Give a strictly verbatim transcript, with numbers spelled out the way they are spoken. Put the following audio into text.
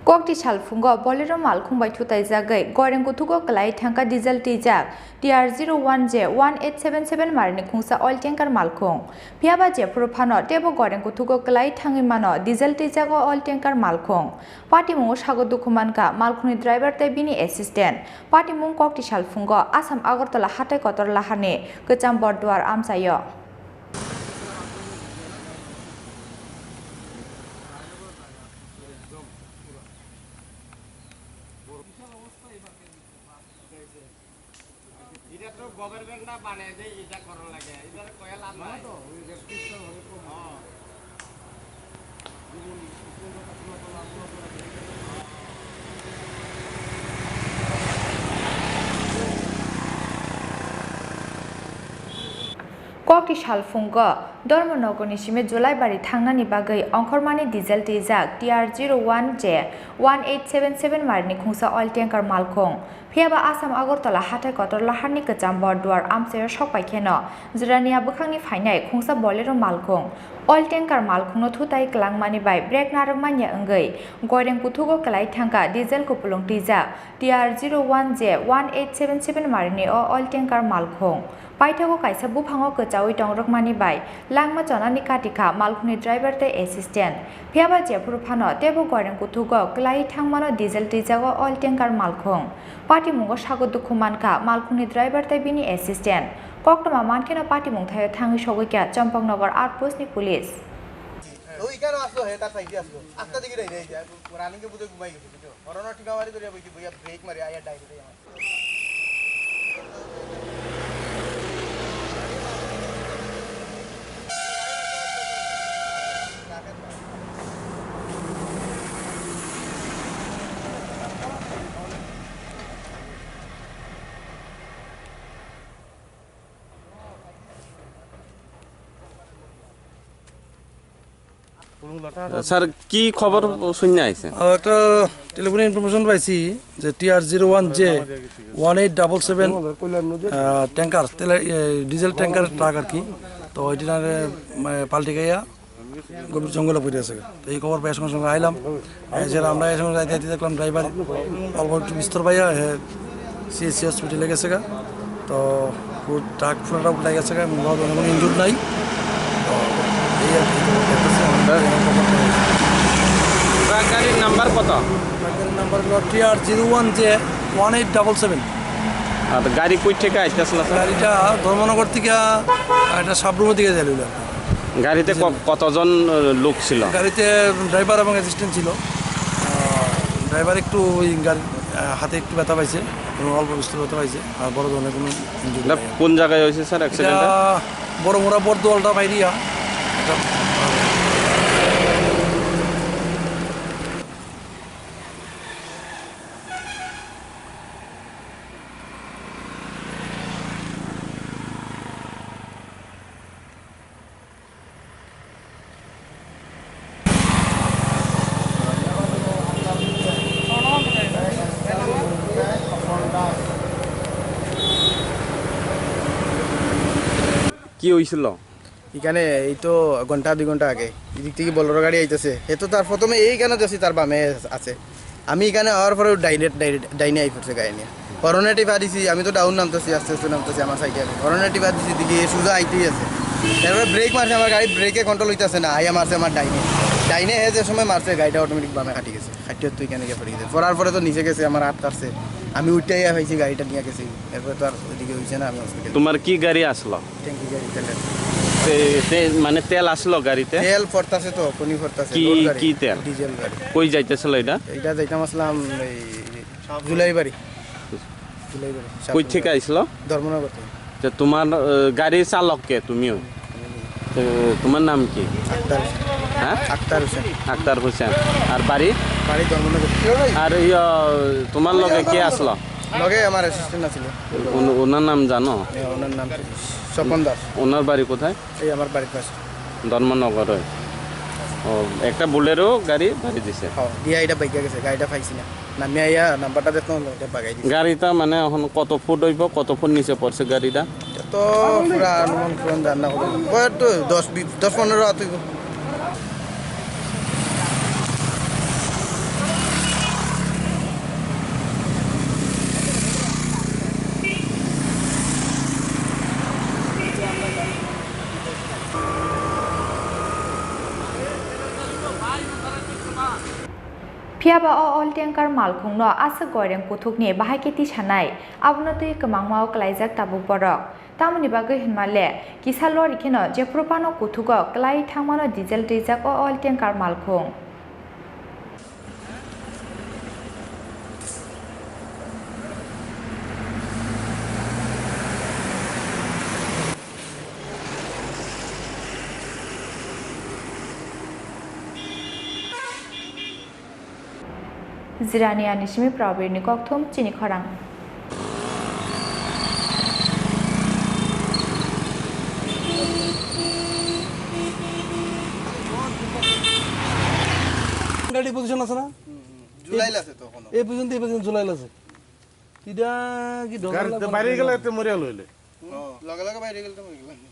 Kokti salphungo Bolero malkhung bai thutaijagwi Goireng kuthugo kwlai thangkha diesel twijak T R zero one J one eight seven seven marini khungsa oil tanker malkhung. Phiyaba jephuru phano teibo Goireng kuthugo kwlai thangwi mano diesel twijago oil tanker malkhung. Patimungo sago dukhu mankha malkhungni driver tei bini assistant. Patimung kokti salphungo Assam Agartala hatai kotor laharni kwcham Borduar amchaio. এটা তো গভর্নমেন্ট না বানায় যে এটা করা লাগে, এটা কয়ে লাভ নাই। Kokti salphungo Dharmanagarni simi Julaibari thangnani bagwi ongkhormani diesel twijak T R zero one J one eight seven seven marini khungsa oil tanker malkhung. Phiyaba Assam Agartala hatai kotor laharni kwcham Borduar amchaio sokpai kheno Jirania bwkhakni phainai khungsa Bolero malkhung. Oil tanker malkhungno thutai kwlangmani bai brake narwk manya wngwi Goireng kuthugo kwlai thangkha diesel kupulung twijak T R zero one J one eight seven seven marini o oil tanker malkhung. Paithago kaisa buphango kwchaui tongrwkmani bai langma chonani katikha malkhungni driver tei assistant. Phiyaba jephuru phano teibo Goireng kuthugo kwlaiwi thangmano diesel twijago oil tanker malkhung. Patimungo sago dukhu mankha malkhungni driver tei bini assistant. Koktwma mankheno patimung thaio thangwi sogwikha Champaknagar Outpost ni police. ওইখানে আসলো, হে তার সাইডে আসলো। আস্তে দিকে রে, রে, রে, রানিং এ বুঝে ঘুমাই গেছে, বুঝছো? হরন টিকা মারি ধরে বইছি, বইয়া ব্রেক মারি, আয়া ডাইরেক্ট আমার। স্যার, কি খবর শুনে আইছেন? আহ, একটা টেলিফোনে ইনফরমেশন পাইছি যে T R zero one J one eight double seven, ah, tanker, তেলে-, এ, ডিজেল ট্যাঙ্কার ট্রাক আর কি। তো ওইটা, মানে, পাল্টি খাইয়া গভীর জঙ্গলে পড়ে আছে। তো এই খবর পেয়ে সঙ্গে সঙ্গে আইলাম। এসে আমরা এই সময় যাইতে যাইতে দেখলাম ড্রাইভার অল্প একটু বিস্তর পাইয়া, হে, সিএসসি হসপিটালে গেছে গা। তো পুরো ট্রাক পুরোটা উল্টে গেছে গা, এবং কোনো ইনজুর্ড নাই। তো এই আর কি। ট্রাক গাড়ির নাম্বার কত? ট্রাক গাড়ির নাম্বার হলো T R zero one J one eight double seven. আর গাড়ি কই থেকে আইতেছিল, স্যার? গাড়িটা ধর্মনগর থেকে একটা সাবরুমের দিকে যাইল। গাড়িতে ক-, কতজন, আহ, লোক ছিল? গাড়িতে ড্রাইভার এবং অ্যাসিস্ট্যান্ট ছিল। আহ, ড্রাইভার একটু ওই গাড়ি, আহ, হাতে একটু ব্যথা পাইছে, কোনো অল্প বিস্তর ব্যথা পাইছে, আর বড় ধরনের কোনো ইনজুরি এটা নাই। কোন জায়গায় হয়েছে, স্যার, অ্যাক্সিডেন্টটা? এটা বড়মুড়া বরদোয়ালটা বাইরিয়া। এটা কি হইছিল? এখানে এই তো ঘন্টা দুই ঘন্টা আগে এদিক থেকে বোলেরো গাড়ি আইতেছে, এ তো তার প্রথমে এইখানে যাচ্ছি, তার বামে আছে। আমি এখানে আওয়ার পরে ডাইনে, ডাইনে, ডাইনে আই পড়ছে গাড়ি নিয়ে। হরনে টিপা দিছি, আমি তো ডাউন নামতেছি, আস্তে আস্তে নামতেছি আমার সাইডে। আমি হরনে টিপা দিছি, দিকে সোজা আইতেই আছে। এরপরে ব্রেক মারছে, আমার গাড়ি ব্রেকে কন্ট্রোল হইতেছে না, আইয়া মারছে আমার ডাইনে। ডাইনে হে যে সময় মারছে, গাড়িটা অটোমেটিক বামে কাটি গেছে। খাইতে তো এখানে গিয়ে পড়ে গেছে। পড়ার পরে তো নিচে গেছে, আমার আটকাছে। আমি উঠে আইয়া পাইছি, গাড়িটা নিয়ে গেছি। এরপরে তো আর ওইদিকে হইছে না, আমি হসপিটাল। তোমার কি গাড়ি আসলো? ট্যাঙ্কি গাড়ি তেলের। তে-, তে-, মানে তেল আসলো গাড়িতে? তেল পড়তাছে তো, কোনি পড়তাছে, কি, লোড গাড়ি। কি তেল? ডিজেল গাড়ি। কই যাইতেছিল এটা? এটা যাইতাম আসলাম এই জুলাইবাড়ি। জুলাইবাড়ি, কই থেকে সাবরুম। আইছিল? ধর্মনগর থেকে। তো তোমার, আহ, গাড়ির চালক কে? তুমিও? তো তোমার নাম কি? আক্তার হোসেন। হ্যাঁ? আক্তার হোসেন। আক্তার হোসেন। আর বাড়ি? বাড়ি ধর্মনগর। আর ইয়া, তোমার লগে কে আসলো? লগে আমার অ্যাসিস্ট্যান্ট আছিল। ওন-, ওনার নাম জানো? হ্যাঁ, ওনার নাম স্বপন দাস। ওনার বাড়ি কোথায়? এই আমার বাড়ির পাশে। ধর্মনগরে। ও, একটা বোলেরো গাড়ি বাড়ি দিছে। হ্যাঁ, দিয়া এটা বাইকে গেছে, গাড়িটা পাইছি না। নামিয়া আইয়া নাম্বারটা দেখলাম, এটা বাগাই দিছে। গাড়িটা মানে এখন কত ফুট হইব, কত ফুট নিচে পড়ছে গাড়িটা? এটা তো পুরা অনুমান পুরান জানা হলো। কত দশ বিশ, দশ পনেরো হাত হইব। Phiya ba o oil tanker malkhungno aswk goireng kuthukni bahai khe tisanai, abono twi kwmangma-o klaijak tabuk borok. Tamoni bagwi hwnma le, kisa lori kheno jephuru phano kuthugo klai thangmano diesel twijak o oil tanker malkhung. Jirani ani simi Probirni kokthum chini khorang. গাড়ি পজিশন আছে না? জুলাই আছে তো এখনো। এই পর্যন্ত, এই পর্যন্ত জুলাই আছে। এটা কি ডলার গাড়িতে লাগবে? বাইরে গেলে তো মরিয়া লইলে। হুম, লগে লগে বাইরে গেলে তো মরিয়া লইলে।